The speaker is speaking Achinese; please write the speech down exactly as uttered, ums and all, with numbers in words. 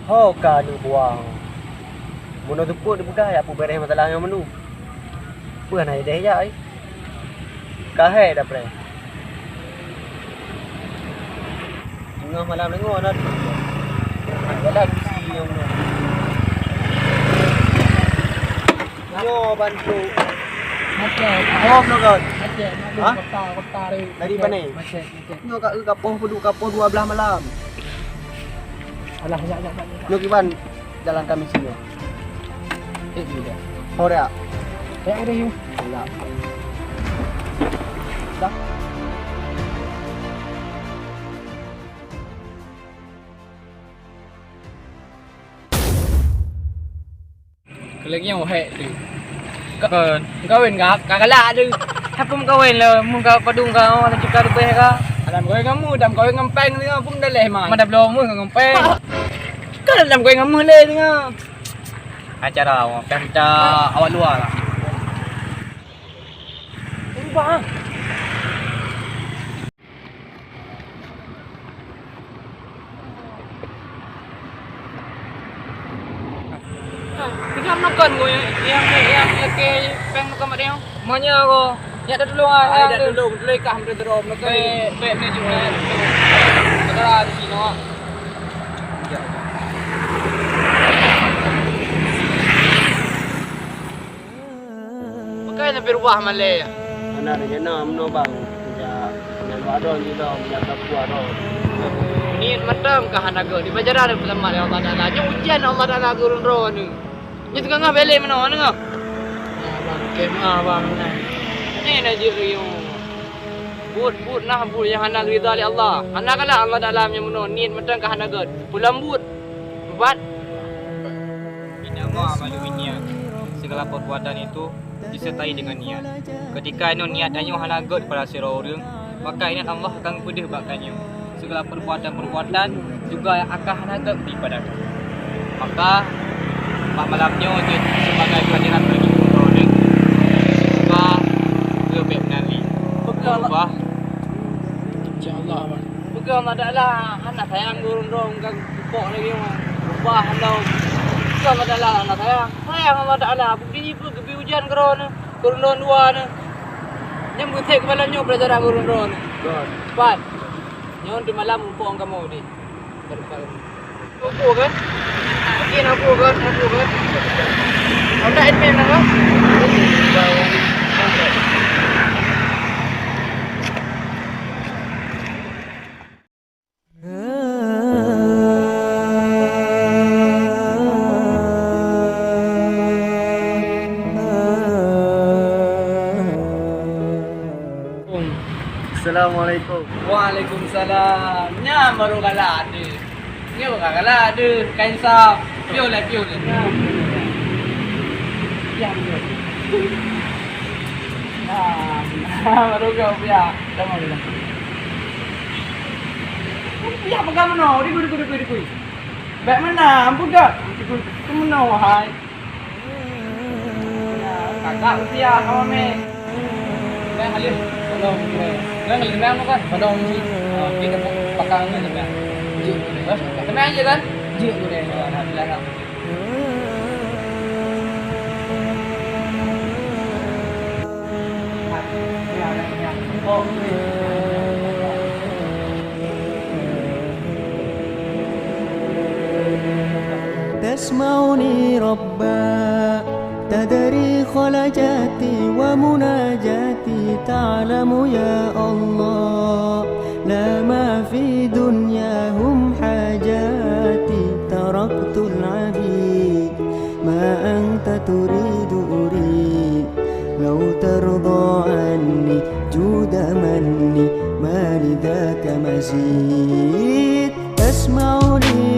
Ho ka neubuang. Meunoe teupeu dipeugah, ya, peue beureh masalah nyoe meunurot. Peue hana ideh jak, ai? Ka hai dah preh. Teungoh malam deungoe na tu. Jalan bisi nyoe meunurot. Nyoe bantu. Macet. Oh, meunurot. Macet. Ha? Kota, kota hari. Dari mana? Macet. Nyoe ka, ka poh peuduek, ka poh dua belas malam. Alah, jak, jak, jak, jak. Nyoe kiban jalan kami sinoe. Eh, tidak. Ho dak? Jak, dah, yuk. Dak. Dah. Keu lagèe nyoe hék tu. Ka-, meukawen ka, ka galak tu. Hana meukawen lé, mun ka padum ka, oh, juta leubeh ka. Alam kawin ngon mu, dam kawin ngon péng tu, pun dah leh man. Madam lom ngon péng. Ka dam kawin ngon mu lé tu. Acara awak, kan kita awak luar lah. Ubah. Tinggai meunokon ngon nyang, nyang, nyang lakèe péng meunokon bak tanyoe. Meunyoe ko, nyak tatulông ah. Ai, dak tulông, tulông ikah meunokon. Bèk, bèk meunyoe jeuet. Saudara di sinoe. Pakon leubeh rubah malèe. Hana rencana meunoe, Bang. Jak nyan bak droe jih lom, jak sapeue droe. Niet mantong ka hana gèt. Di pelajaran peuseulamat lé Allah Taala. Nyoe ujian Allah Taala turun droeneuh. Nyoe teungoh bèk lé meunoe, deungö. Ya, Bang. Oke, maaf, Bang. Nyoe na jeuet riuh. Buet, buet nah buet nyang hana ridha lé Allah. Hana galak Allah Taala meunyoe meunoe. Niet mantong ka hana gèt. Pulang buet. Ubat. Innamal a'malu binniyat. Segala perbuatan itu disertai dengan niat. Ketika inoe niat tanyoe hana gèt pada sidroe ureueng, maka ingat Allah akan geupeudeuh bak tanyoe. Segala perbuatan-perbuatan juga akan hana gèt dipada tanyoe. Maka, bak malam nyoe jeuet sebagai pelajaran bagi droe ureueng. Semoga geuh bèk meunan lé. Betul, Pak. Berubah. Insya Allah, Pak. Peugah Allah Taala hana sayang gurundong ka geupeupok lagèe nyan. Ubah lom. Peugah Allah Taala hana sayang. Sayang Allah Taala. Bukti jih peue geubri ujan keudroe nyoe, keudroe dua nyoe. Nyan beuthat keubalon nyoe pelajaran keudroe nyoe. Betul. Pat. Nyoe di malam muphom kamoe di. Apa kan? Mungkin apa kan? Apa kan? Ada admin apa? Assalamualaikum. Waalaikumsalam. Nyan baru galak deh. Nyoe baru galak deh. Kain sap. Piôh lah, piôh lah. Nyan. Piah, piôh. Nah, baru kau piah. Dah mau dah. Piah pegang mana? Dikui, dikui, dikui, dikui. Baik mana? Ampun dah. Dikui. Itu mana, wahai? Kakak usia kamu, Mei? Mei, halus. Tolong, Mei. Mei, halus, Mei, kan? Tolong, Mei. Oh, dia dah pakang ni, Mei. Jik, Mei. Hah? Mei aja, kan? Jik, Mei. Oh, alhamdulillah, kan? تسمعني ربا، تدري خلجتي ومناجاتي، تعلم يا الله، لا ما في دنياهم حاجاتي، تركت العبيد، ما أنت تريد أريد، لو ترضى عني جود مني، ما لذاك مزيد. تسمعني